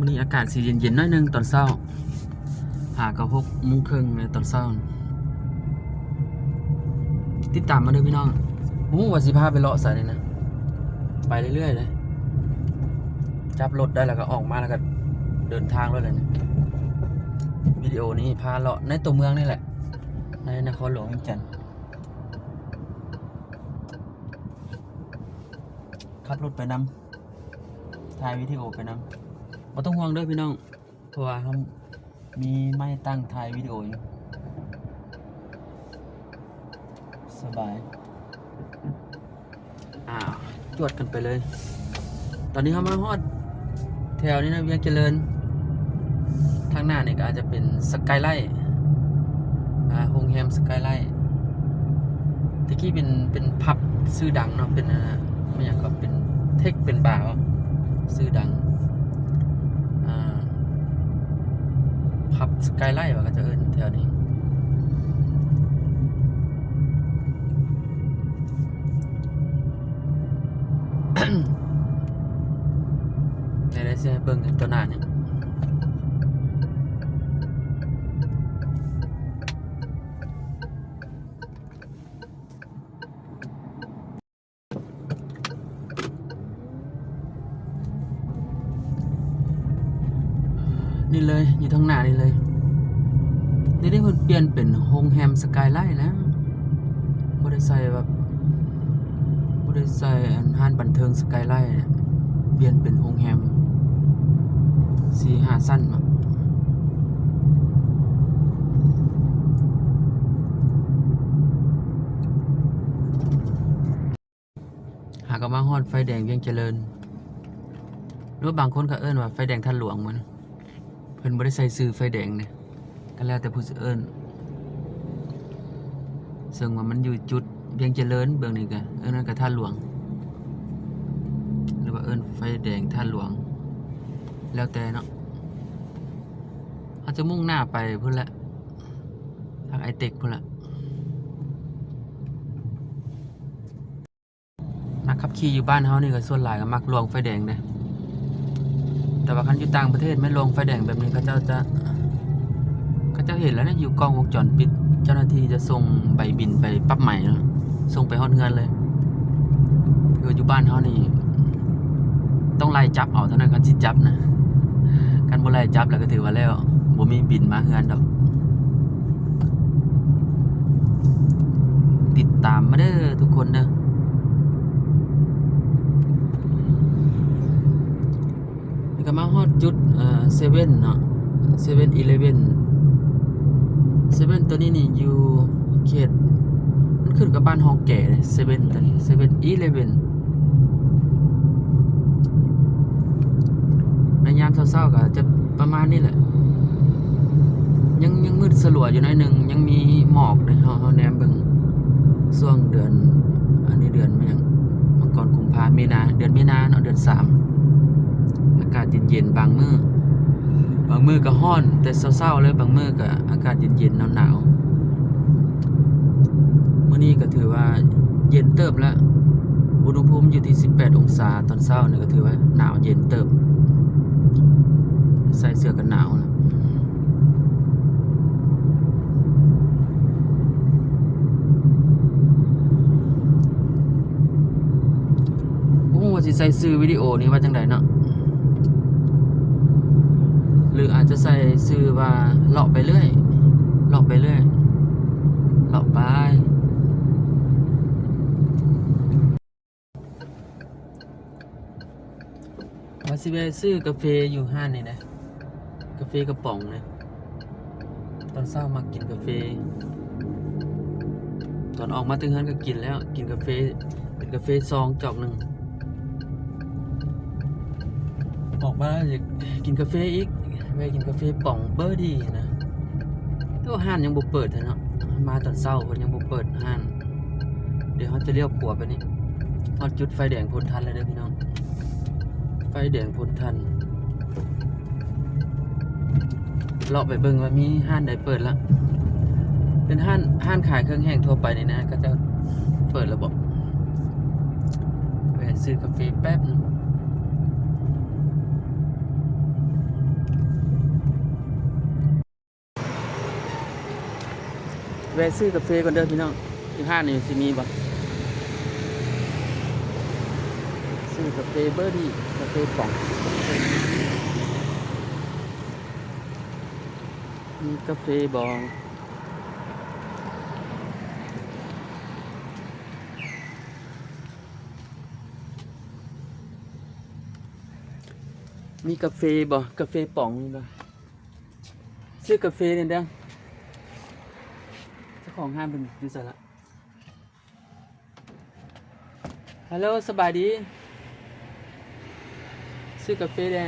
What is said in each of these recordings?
ມື້ນີ້ອາກາດຊິເຢັນໆ ໜ້ອຍໜຶ່ງຕອນເຊົ້າ ຫາກໍຫົກໂມງເຄິ່ງແລ້ວຕອນເຊົ້າ. ຕິດຕາມມາເດີພີ່ນ້ອງ ບໍ່ຮູ້ວ່າຊິພາໄປເລາະໃສນີ້ນະ ໄປເລື້ອຍໆເລີຍ ຈັບລົດໄດ້ແລ້ວກໍອອກມາ ແລ້ວກໍເດີນທາງເລີຍນີ້. ວິດີໂອນີ້ພາເລາະໃນຕົວເມືອງນີ້ແຫຼະ ໃນນະຄອນຫຼວງວຽງຈັນ. ຂັບລົດໄປນຳ ຖ່າຍວິດີໂອໄປນຳ ບໍ່ຕ້ອງຫ່ວງເດີພີ່ນ້ອງ ເພາະວ່າເຮົາມີໄມຕັ້ງຖ່າຍວິດີໂອຢູ່ ສະບາຍ. ອ້າວ ຈວດກັນໄປເລີຍ. ຕອນນີ້ເຮົາມາຮອດແຖວນີ້ນະ ວຽງຈະເລີນ ທາງໜ້ານີ້ກໍອາດຈະເປັນສະກາຍໄລ ອ່າ ໂຮງແຮມສະກາຍໄລ ແຕ່ກີ້ເປັນ ເປັນຜັບຊື່ດັງເນາະ ເປັນ ອ່າ ແມ່ນຫຍັງກໍເປັນເທັກ ເປັນບາ ຊື່ດັງ ອ່າ ຜັບສະກາຍໄລວ່າເຂົາເຈົ້າເອີ້ນແຖວນີ້. ແນວໃດຊິໃຫ້ເບິ່ງຕົວໜ້ານີ້ ນີ້ເລີຍ ຢູ່ທາງໜ້ານີ້ເລີຍ. ດຽວນີ້ເພິ່ນປ່ຽນເປັນໂຮງແຮມສະກາຍໄລແລ້ວ ບໍ່ໄດ້ໃສ່ແບບ ບໍ່ໄດ້ໃສ່ອັນຮ້ານບັນເທີງສະກາຍໄລ ປ່ຽນເປັນໂຮງແຮມສີ່ຫ້າຊັ້ນເນາະ. ຫາກໍມາຮອດໄຟແດງວຽງຈະເລີນ ຫຼືວ່າບາງຄົນກໍເອີ້ນວ່າໄຟແດງທາດຫຼວງ ມັນ ເພິ່ນບໍ່ໄດ້ໃສ່ຊື່ໄຟແດງເດ້ ກໍແລ້ວແຕ່ຜູ້ຊິເອີ້ນ. ເຊິ່ງວ່າມັນຢູ່ຈຸດວຽງຈະເລີນ ເບື້ອງນີ້ກໍເອີ້ນວ່າທາດຫຼວງ ຫຼືວ່າເອີ້ນໄຟແດງທາດຫຼວງ ແລ້ວແຕ່ເນາະ. ເຮົາຈະມຸ່ງໜ້າໄປພຸ້ນແຫຼະ ທາງໄອເຕັກພຸ້ນແຫຼະ. ນັກຂັບຂີ່ຢູ່ບ້ານເຮົານີ້ກໍສ່ວນຫຼາຍກໍມັກລ່ວງໄຟແດງເດ້ ແຕ່ວ່າຄັນຢູ່ຕ່າງປະເທດແມ່ນລ່ວງໄຟແດງແບບນີ້ ເຂົາເຈົ້າຈະ ເຂົາເຈົ້າເຫັນແລ້ວນະ ຢູ່ກ້ອງວົງຈອນປິດ ເຈົ້າໜ້າທີ່ຈະສົ່ງໃບບິນໄປປັບໃໝເນາະ ສົ່ງໄປຮອດເຮືອນເລີຍ. ຄືຢູ່ບ້ານເຮົານີ້ຕ້ອງໄລ່ຈັບເອົາເທົ່ານັ້ນ ຄັນຊິຈັບນະ ຄັນບໍ່ໄລ່ຈັບແລ້ວກໍຖືວ່າແລ້ວ ບໍ່ມີບິນມາເຮືອນດອກ. ຕິດຕາມມາເດີທຸກຄົນເດີ. ນີ້ກໍມາຮອດຈຸດ ເອີ ເຊເວັ່ນເນາະ ເຊເວັ່ນອີເລເວັ່ນ. ເຊເວັ່ນຕົວນີ້ນີ້ຢູ່ເຂດ ມັນຂຶ້ນກັບບ້ານຮ່ອງແກເດ້ ເຊເວັ່ນຕົວນີ້ ເຊເວັ່ນອີເລເວັ່ນ. ໃນຍາມເຊົ້າໆກໍຈະປະມານນີ້ແຫຼະ ຍັງ ຍັງມືດສະຫຼວຍຢູ່ໜ້ອຍໜຶ່ງ ຍັງມີໝອກເດ້. ເຮົາ ເຮົາແນມເບິ່ງຊ່ວງເດືອນ ອັນນີ້ເດືອນຫຍັງ ມັງກອນ ກຸມພາ ມີນາ ເດືອນມີນາເນາະ ເດືອນສາມ ອາກາດເຢັນໆ ບາງມື້ ບາງມື້ກໍຮ້ອນແຕ່ເຊົ້າໆເລີຍ ບາງມື້ກໍອາກາດເຢັນໆ ໜາວໆ. ມື້ນີ້ກໍຖືວ່າເຢັນເຕີບແລ້ວ ອຸນຫະພູມຢູ່ທີ່ສິບແປດອົງສາ ຕອນເຊົ້ານີ້ກໍຖືວ່າໜາວເຢັນເຕີບ ໃສ່ເສື້ອກັນໜາວແລ້ວ. ບໍ່ຮູ້ວ່າຊິໃສ່ຊື່ວິດີໂອນີ້ວ່າຈັ່ງໃດເນາະ ຫຼືອາດຈະໃສ່ຊື່ວ່າເລາະໄປເລື້ອຍ ເລາະໄປເລື້ອຍ ເລາະໄປ. ວ່າຊິແວ່ຊື້ກາເຟຢູ່ຮ້ານນີ້ນະ ກາເຟກະປ໋ອງນະ ຕອນເຊົ້າມັກກິນກາເຟ ຕອນອອກມາແຕ່ເຮືອນກໍກິນແລ້ວ ກິນກາເຟ ເປັນກາເຟຊອງຈອກໜຶ່ງ ອອກມາຢາກກິນກາເຟອີກ ແວ່ກິນກາເຟປ່ອງເບີດີນະ ແຕ່ວ່າຮ້ານຍັງບໍ່ເປີດເທື່ອເນາະ ມາຕອນເຊົ້າເພິ່ນຍັງບໍ່ເປີດຮ້ານ. ດຽວເຮົາຈະລ້ຽວຂວາໄປນີ້ ຮອດຈຸດໄຟແດງໂພນທັນແລ້ວເດີພີ່ນ້ອງ ໄຟແດງໂພນທັນ ເລາະໄປເບິ່ງວ່າມີຮ້ານໃດເປີດລະ ເປັນຮ້ານ ຮ້ານຂາຍເຄື່ອງແຫ້ງທົ່ວໄປນີ້ນະ ເຂົາເຈົ້າເປີດລະບໍ ແວ່ຊື້ກາເຟແປັບໜຶ່ງ. ໄປຊື້ກາເຟກ່ອນເດີພີ່ນ້ອງ ຢູ່ຮ້ານນີ້ຊິມີບໍ່? ຊື້ກາເຟເບີດີ້ ກາເຟປ່ອງ ມີກາເຟບໍ່? ມີກາເຟບໍ່? ກາເຟປ່ອງມີບໍ່? ຊື້ກາເຟແດ່ເດີ. ເຈົ້າຂອງຮ້ານເພິ່ນຢູ່ໃສລະ? ຮັລໂຫຼ ສະບາຍດີ. ຊື້ກາເຟແດ່.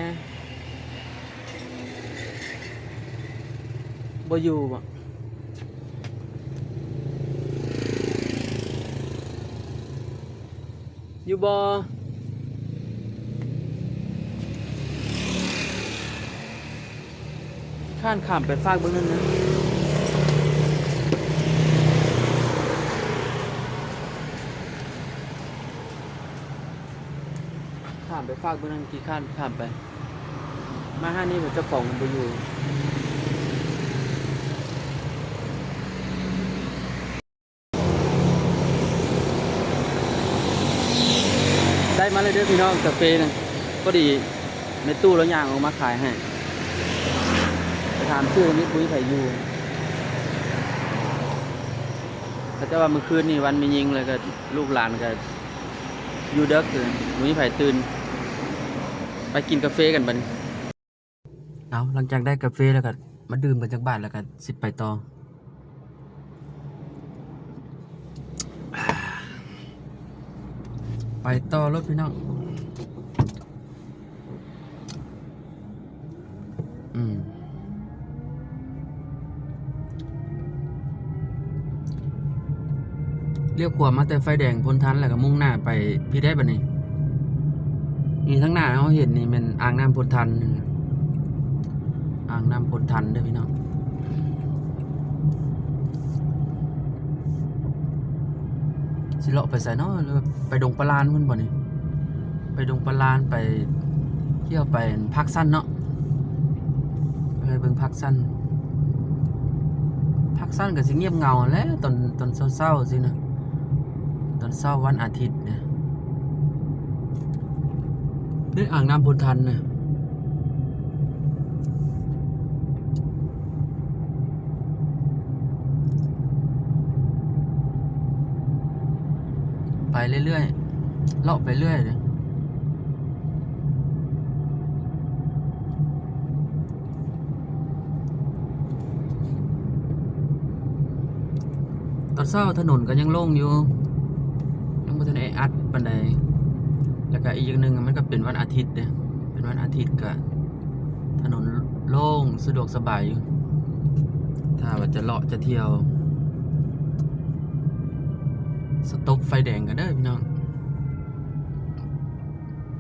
ບໍ່ຢູ່ບໍ? ຢູ່ບໍ່? ຂ້ານຂ້າມໄປຟາກເບື້ອງນັ້ນນະ ຂ້າມໄປຟາກເບື້ອງນັ້ນ ຂີ້ຄ້ານຂ້າມໄປ ມາຫານີ້ເພິ່ນເຈົ້າຂອງເພິ່ນບໍ່ຢູ່. ໄດ້ມາແລ້ວເດີພີ່ນ້ອງ ກາເຟນະ ພໍດີແມ່ຕູ້ລາວຍ່າງອອກມາຂາຍໃຫ້ ໄປຖາມຊື້ ມີ ບໍ່ມີໃຜຢູ່ ເຂົາເຈົ້າວ່າມື້ຄືນນີ້ວັນແມ່ຍິງ ແລ້ວກະລູກຫຼານກະຢູ່ເດິກ ບໍ່ມີໃຜຕື່ນ ໄປກິນກາເຟກັນບັດນີ້. ເອົາ ຫຼັງຈາກໄດ້ກາເຟແລ້ວກໍມາດື່ມກັນຈັກບາດ ແລ້ວກໍຊິໄປຕໍ່ ໄປຕໍ່ໂລດພີ່ນ້ອງ. ອືມ ລ້ຽວຂວາມາແຕ່ໄຟແດງໂພນທັນ ແລ້ວກໍມຸ່ງໜ້າໄປພີ້ໄດ້ບັດນີ້. ນີ້ທາງໜ້າເຮົາເຫັນນີ້ແມ່ນອ່າງນ້ຳໂພນທັນ ອ່າງນ້ຳໂພນທັນເດີພີ່ນ້ອງ. ຊິເລາະໄປໃສເນາະ? ຫຼືວ່າໄປດົງປາລານພຸ້ນບໍ່ນີ້? ໄປດົງປາລານ ໄປທ່ຽວ ໄປພາກຊັນເນາະ ໄປເບິ່ງພາກຊັນ. ພາກຊັນກໍຊິງຽບເຫງົາແຫຼະ ຕອນ ຕອນເຊົ້າໆ ຊີ້ນະ ຕອນເຊົ້າວັນອາທິດນະ. ເດ້ ອ່າງນ້ຳໂພນທັນນະ ໄປເລື້ອຍໆ ເລາະໄປເລື້ອຍເດ້. ຕອນເຊົ້າຖະໜົນກໍຍັງໂລ່ງຢູ່ ຍັງບໍ່ທັນແອອັດປານໃດ ແລ້ວກະອີກຢ່າງໜຶ່ງ ມັນກໍເປັນວັນອາທິດເດ້ ເປັນວັນອາທິດກະຖະໜົນໂລ່ງ ສະດວກສະບາຍຢູ່. ຖ້າວ່າຈະເລາະຈະທ່ຽວ ສະຕັອບໄຟແດງກັນເດີພີ່ນ້ອງ.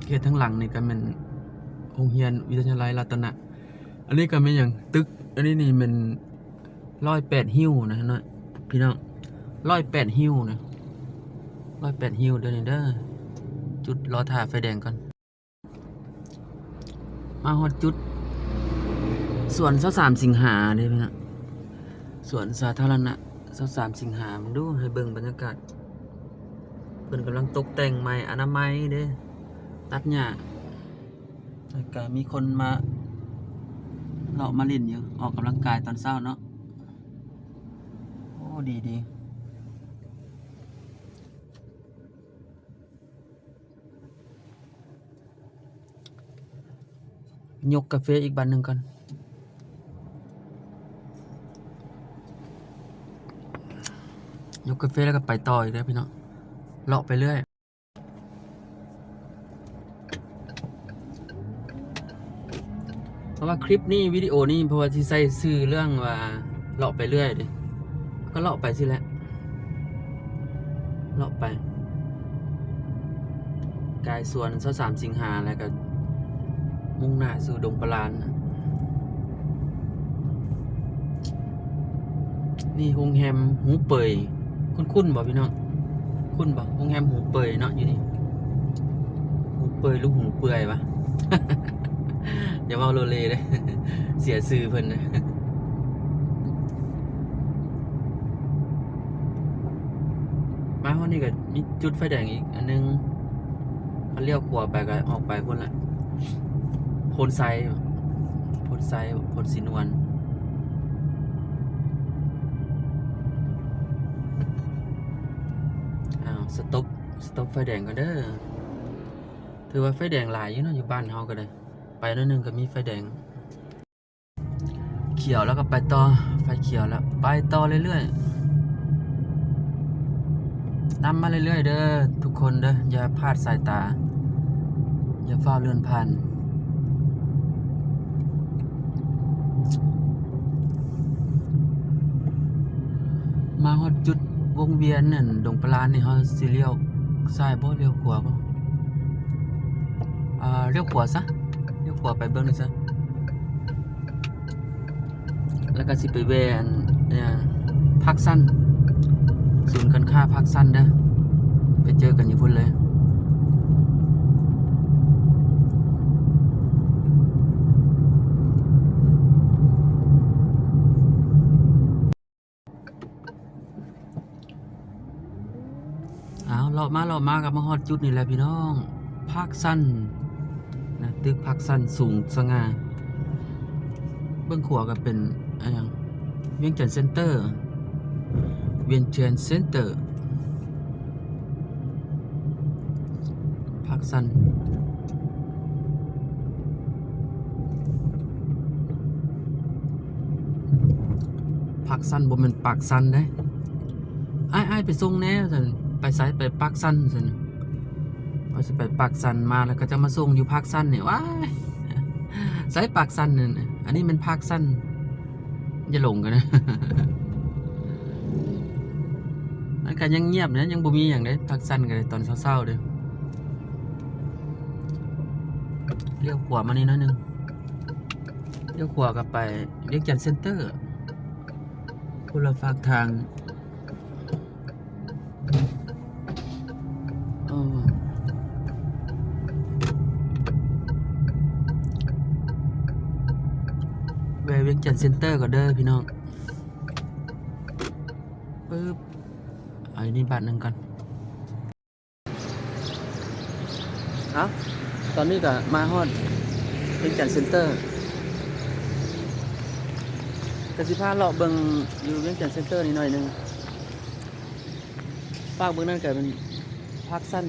ເຂດທາງຫຼັງນີ້ກໍແມ່ນໂຮງຮຽນວິທະຍາໄລລັດຕະນະ. ອັນນີ້ກໍແມ່ນຫຍັງ? ຕຶກ ອັນນີ້ນີ້ແມ່ນຮ້ອຍແປດຮິ້ວນະເນາະພີ່ນ້ອງ ຮ້ອຍແປດຮິ້ວນະ ຮ້ອຍແປດຣິ້ວເດີນີ້ເດີ. ຈຸດລໍຖ້າໄຟແດງກ່ອນ ມາຮອດຈຸດສວນຊາວສາມສິງຫາເດ້ພີ່ນ້ອງ ສວນສາທາລະນະຊາວສາມສິງຫາ. ເບິ່ງດູ ໃຫ້ເບິ່ງບັນຍາກາດ ເພິ່ນກຳລັງຕົກແຕ່ງໃໝ່ ອະນາໄມເດ້ ຕັດຫຍ້າ ແລ້ວກະມີຄົນມາເລາະມາຫຼິ້ນຢູ່ ອອກກຳລັງກາຍຕອນເຊົ້າເນາະ. ໂອ້ ດີໆ. ຍົກກາເຟອີກບາດໜຶ່ງກ່ອນ ຍົກກາເຟແລ້ວກໍໄປຕໍ່ອີກເດີພີ່ນ້ອງ ເລາະໄປເລື້ອຍ. ເພາະວ່າຄລິບນີ້ ວິດີໂອນີ້ ເພາະວ່າຊິໃສ່ຊື່ເລື່ອງວ່າເລາະໄປເລື້ອຍເດ້ ກໍເລາະໄປຊີ້ແຫຼະ ເລາະໄປ ກາຍສວນຊາວສາມສິງຫາ ແລ້ວກໍມຸ່ງໜ້າສູ່ດົງປະລານ. ນີ້ໂຮງແຮມຫູເປີຍ ຄຸ້ນໆບໍ່ພີ່ນ້ອງ? ຄຸ້ນບໍ່? ໂຮງແຮມຫູເປີຍເນາະ ຢູ່ນີ້ ຫູເປີຍ ຫຼື ຫູເປືອຍວະ ຢ່າເວົ້າໂລເລເດ້ ເສຍຊື່ເພິ່ນເດ້. ນີ້ກໍມີຈຸດໄຟແດງອີກອັນໜຶ່ງ ຄັນລ້ຽວຂວາໄປກໍອອກໄປພຸ້ນລະ ໂພນໄຊ ໂພນໄຊ ໂພນສີນວນ. ອ້າວ ສະຕັອບ ສະຕັອບໄຟແດງກ່ອນເດີ. ຖືວ່າໄຟແດງຫຼາຍຢູ່ເນາະ ຢູ່ບ້ານເຮົາກໍໄດ້ ໄປໜ້ອຍໜຶ່ງກໍມີໄຟແດງ. ຂຽວແລ້ວກໍໄປຕໍ່ ໄຟຂຽວແລ້ວໄປຕໍ່ເລື້ອຍໆ ນຳມາເລື້ອຍໆເດີທຸກຄົນເດີ ຢ່າພາດສາຍຕາ ຢ່າຟ້າວເລື່ອນຜ່ານ. ມາຮອດຈຸດວົງວຽນອັນດົງປະລານນີ້ ເຮົາຊິລ້ຽວຊ້າຍບໍ່ ລ້ຽວຂວາບໍ່? ອ່າ ລ້ຽວຂວາຊະ ລ້ຽວຂວາໄປເບິ່ງນີ້ຊະ. ແລ້ວກໍຊິໄປແວ່ອັນ ພາກຊັນ ສູນການຄ້າພາກຊັນເດີ ໄປເຈີກັນຢູ່ພຸ້ນເລີຍ. ອ້າວ ເລາະມາເລາະມາກໍມາຮອດຈຸດນີ້ແຫຼະພີ່ນ້ອງ ພາກຊັນນະ ຕຶກພາກຊັນສູງສະຫງ່າ. ເບື້ອງຂວາກໍເປັນ ອາຫຍັງ ວຽງຈັນເຊັນເຕີ ວຽງຈັນເຊັນເຕີ ພາກຊັນ ພາກຊັນ ບໍ່ແມ່ນປາກຊັນເດ້. ອ້າຍ ອ້າຍ ໄປສົ່ງແດ່ ວ່າຊັ້ນ. ໄປໃສ? ໄປປາກຊັນ ວ່າຊັ້ນ. ວ່າຊິໄປປາກຊັນ ມາແລ້ວເຂົາເຈົ້າມາສົ່ງຢູ່ພາກຊັນນີ້ ວ້າຍ ໃສປາກຊັນນັ້ນ ອັນນີ້ແມ່ນພາກຊັນ. ຢ່າຫຼົງກັນນະ ມັນກໍຍັງງຽບນະ ຍັງບໍ່ມີຫຍັງເດ້ ພາກຊັນກໍໄດ້ ຕອນເຊົ້າໆເດ້. ລ້ຽວຂວາມານີ້ໜ້ອຍໜຶ່ງ ລ້ຽວຂວາກໍໄປວຽງຈັນເຊັນເຕີ ຄົນລະຟາກທາງ. ເອີ ແວ່ວຽງຈັນເຊັນເຕີກ່ອນເດີພີ່ນ້ອງ. ປຶບ ເອົາອັນນີ້ບາດໜຶ່ງກ່ອນ. ເອົ້າ ຕອນນີ້ກໍມາຮອດວຽງຈັນເຊັນເຕີ ກໍຊິພາເລາະເບິ່ງຢູ່ວຽງຈັນເຊັນເຕີນີ້ໜ້ອຍໜຶ່ງ. ຟາກເບິ່ງນັ້ນກໍເປັນພາກຊັນ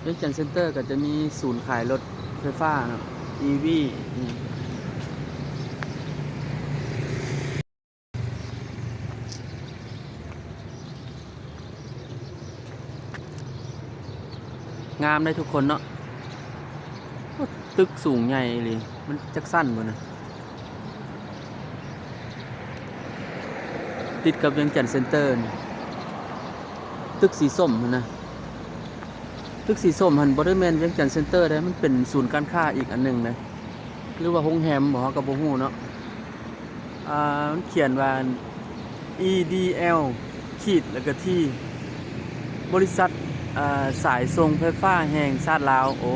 ວຽງຈັນເຊັນເຕີກໍຈະມີສູນຂາຍລົດໄຟຟ້າເນາະ ອີວີ ງາມເດ້ທຸກຄົນເນາະ. ໂອ້ ຕຶກສູງໃຫຍ່ອີ່ຫຼີ ມັນຈັກຊັ້ນບໍ່ນະ? ຕິດກັບວຽງຈັນເຊັນເຕີນີ້ ຕຶກສີສົ້ມຫັ້ນນະ. ຕຶກສີສົ້ມຫັ້ນບໍ່ໄດ້ແມ່ນວຽງຈັນເຊັນເຕີເດ້ ມັນເປັນສູນການຄ້າອີກອັນໜຶ່ງນະ ຫຼືວ່າໂຮງແຮມບໍ ເຮົາກໍບໍ່ຮູ້ເນາະ. ອ່າ ມັນຂຽນວ່າ ອີດີແອລ ຂີດ ແລ້ວກໍ ທີ ບໍລິສັດ ອ່າ ສາຍສົ່ງໄຟຟ້າແຫ່ງຊາດລາວ. ໂອ້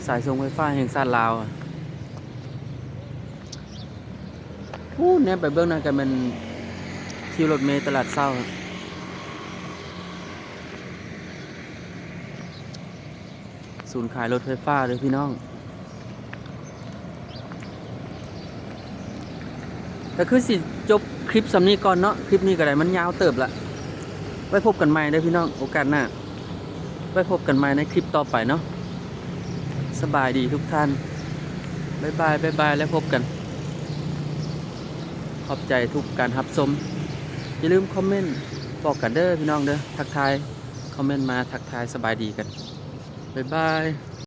ສາຍສົ່ງໄຟຟ້າແຫ່ງຊາດລາວ. ໂອ້ ແນມໄປເບື້ອງໜ້າກໍແມ່ນຄິວລົດເມຕະຫຼາດເຊົ້າ. ສູນຂາຍລົດໄຟຟ້າເດີພີ່ນ້ອງ. ກໍຄືຊິຈົບຄລິບສ່ຳນີ້ກ່ອນເນາະ ຄລິບນີ້ກໍໄດ້ ມັນຍາວເຕີບລະ. ໄວ້ພົບກັນໃໝ່ເດີພີ່ນ້ອງ ໂອກາດໜ້າ ໄວ້ພົບກັນໃໝ່ໃນຄລິບຕໍ່ໄປເນາະ. ສະບາຍດີທຸກທ່ານ ບາຍບາຍ ບາຍບາຍ ແລ້ວພົບກັນ. ຂອບໃຈທຸກການຮັບຊົມ ຢ່າລືມຄອມເມັນບອກກັນເດີພີ່ນ້ອງເດີ ທັກທາຍ ຄອມເມັນມາທັກທາຍສະບາຍດີກັນ. ບາຍບາຍ.